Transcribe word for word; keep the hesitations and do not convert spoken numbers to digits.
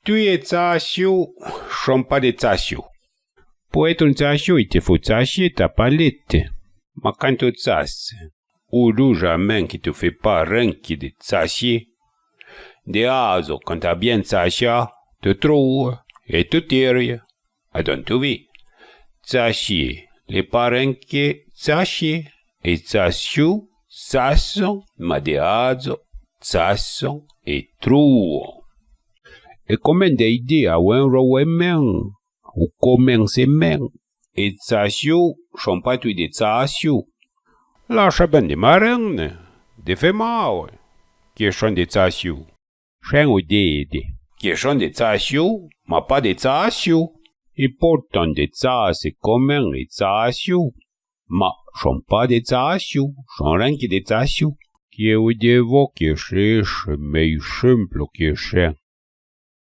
Tui é tsâsiou chon pa dé tsâsiou. Po étre on tsâsiou, i te fô tsâsié ta palette. Ma kan te tsâse, ou loujamin ki te fé pa rinke dé tsâsié. Dé azo, kan ta bien tsâsià, te trouve é te tire. Adon te vi. Tsâsié, l'é pa rinke tsâsié, é tsâsiou, tsâson, ma dé azo, tsâson é trouve. É komin dé idé a ouin rouémin, ou komin sé min, é tsâsiou chon pa tui dé tsâsiou. Lacha bin dé marène, dé fémawe, ke chon dé tsâsiou. Chin ou dé dé. Ke chon dé tsâsiou, ma pa dé tsâsiou. É portan dé tsâse komin é tsâsiou. Ma chon pa dé tsâsiou, chon rinke dé tsâsiou. Ke ou dé vo ke chéche, mé i chonplo ke chin.